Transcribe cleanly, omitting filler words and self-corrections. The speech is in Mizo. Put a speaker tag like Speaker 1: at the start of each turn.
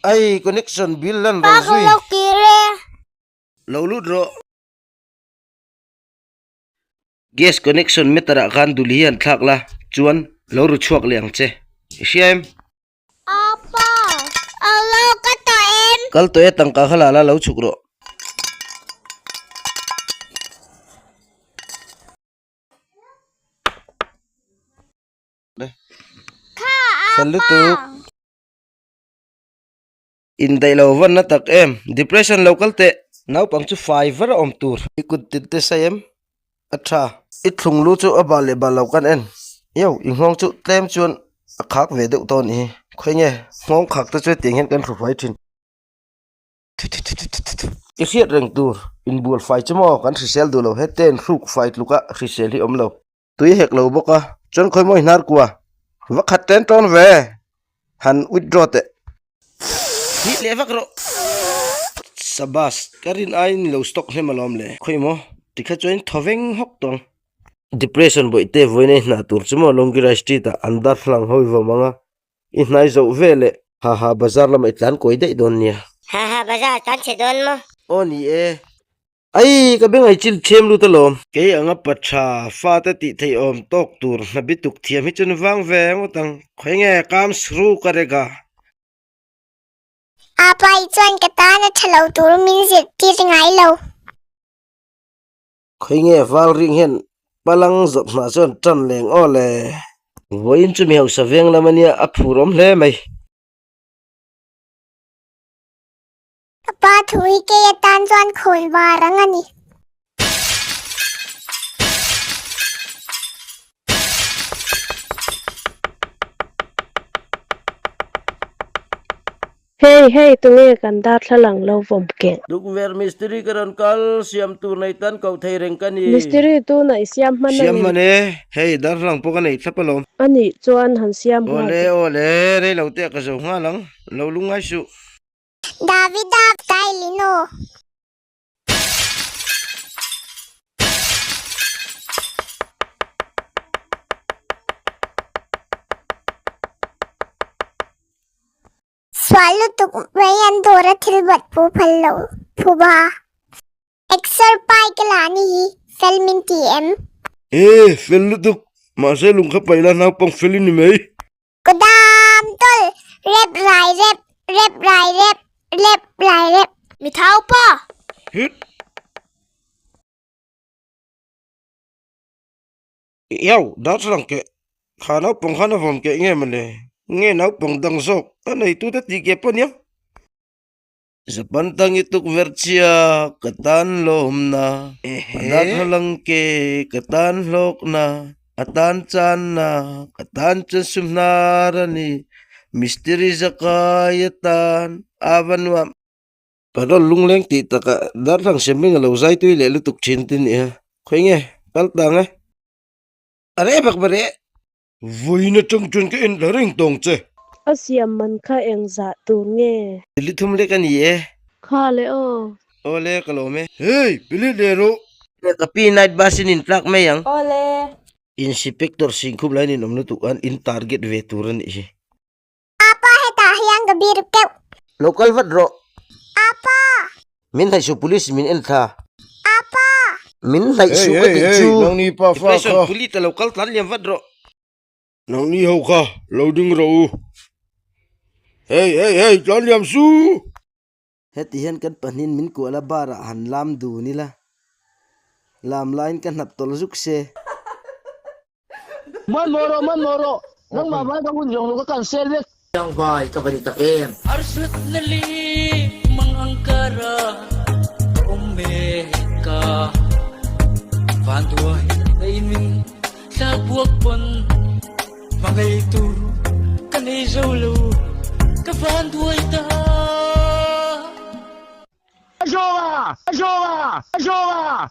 Speaker 1: Ai connection bill lan ro zui.
Speaker 2: Pa ka lo kir e.
Speaker 1: Lo lut rawh. Gas connection meter ah khan dul hi han thlak la chuan lo ru chhuak leh ang che. I hria em?
Speaker 2: Apa, a lo ka tawh em?
Speaker 1: Kal tawh e tangka kha la la lo chhuk rawh.
Speaker 2: Kha
Speaker 1: Fel
Speaker 2: apa.
Speaker 1: lutuk. Indaih lo van na tak em. Depression lo kal teh. Naupang chu fai var a awm tur. I kut tin te sai em? A tha. I thlung lu chu a bal leh bal lo kan en. Io, i nghawng chu tlem chuan a khak ve deuh tawh a nih hi. Khawi nge, nghawng khak te chu hetiang hian kan hru fai thin. I hriat reng tur, inbual fai chu maw kan hrisel duh lo, hete inhruk fai tluka hrisel hi awm lo. Tui hek lo bawk a, chuan khawi maw i hnar kua? Va khat ten tawn ve, han withdraw teh. Hnih leh vak rawh. Sabas, ka rin aiin i lo stock hnem alawm le. Khawi maw, tikha chuan thaw veng hawk tawng. Depression bawihte vawiin a i hnah tur chu maw Longgirai street ah an darthlang ho i vawm ang a, I hnai zoh ve leh. Haha bazar lamah i tlan kawi daih dawn nia.
Speaker 2: Haha bazar tlan chhe dawn maw?
Speaker 1: Aw ni e. Ai ka bengai chil ṭhiam lut alawm. Kei anga pa ṭha fate tih theih awm tawk tur hna bi tuk thiam hi chuan vang ve ngawt ang. Khawi nge kam sru ka rek a.
Speaker 2: Apa i chuan ka tan a ṭha lo tur min zirtir ngai lo.
Speaker 1: Khawi nge val ring hian palang zawt hnah chuan tan leng aw le. Vawiin chu mi hausa veng lam ania a phur awm hle mai.
Speaker 2: Ka pa thu hi kei atan chuan khawn var ang a ni.
Speaker 3: Hei hei tunge kan darthlalang lo vawm keng.
Speaker 1: Tukverh mistiri ka rawn kal, siam tur nei tan koh thei reng ka ni.
Speaker 3: Mistiri tuna i siam hman a
Speaker 1: Siam
Speaker 3: ngem?
Speaker 1: hman e, hei darthlalang pawh ka nei thlap alawm.
Speaker 3: A nih chuan han siam nghal
Speaker 1: Awle
Speaker 3: teh.
Speaker 1: awle, rei lo teh ka zo nghal ang, lo lungngai suh.
Speaker 2: Davida style in aw. Sual lutuk mai an dawr a thil bat pu phal lo phuba. Exer pai ka la ni hi fel min ti em?
Speaker 1: E, fel lutuk. Mahse lung kha paih la naupang fel i ni mai.
Speaker 2: Kudam tawl rep rai rep rep rai rep rep rai rep. Mi thau pa.
Speaker 1: Hit. Iau, darthlalang keh kha naupang khan a vawm keh nge mawle? Nge naupang dang zawk a neitute tih keh pawh nia? Japan tang i tukverh chhia ka tan lawmna, a darthlalang ke ka tan hlawkna, a tan channa ka tan chuan sum hnar a ni, mistiri zakai atan a va nuam. Ka rawn lungleng tih takah darthlang siamhming a lo zai tui leh lutuk thin te nia. Khawi nge? Kal tang e. A reh bak ber e. Vawiin atang chuan ka en ta reng tawng che.
Speaker 3: A siam man kha eng zah tur nge?
Speaker 1: Pili thum lek a ni e.
Speaker 3: Kha le aw.
Speaker 1: Aw le ka lawm e. Hey! Pili leh rawh. Ka pi night bus in intlak mai ang.
Speaker 4: Aw le.
Speaker 1: Insipector Singkhup lain in awm lutuk an in target ve tur a nih hi.
Speaker 2: Apa hetah hian ka bir keuh.
Speaker 1: Lo kal vat rawh.
Speaker 2: Apa!
Speaker 1: Min hnaih suh police min en thla.
Speaker 2: Apa!
Speaker 1: Min hnaih suh ka tih chu.
Speaker 5: Hey hey hey nangni pa fa
Speaker 1: Depression
Speaker 5: kha.
Speaker 1: Police a lo kal tlan liam vat rawh.
Speaker 5: Nangni ho kha lo ding rawh u. Hey hey hey tlan liam suh.
Speaker 1: Heti hian kan pahnihin min kuah la bar ah han lam dun ila, lam laiin ka hnap tawlh zuk se.
Speaker 6: Man maw rawh, man maw rawh, nangmah vai ka hun zawng lo ka cancel vek.
Speaker 7: Tlangval ka va ni tak em?
Speaker 8: Harsatna li mang angkara ka awm mek a, vanduai nei min thlakbuak pawn Hmangaih tur ka nei zo lo, ka vanduai ta.
Speaker 6: A zawng a! A zawng a! A zawng a!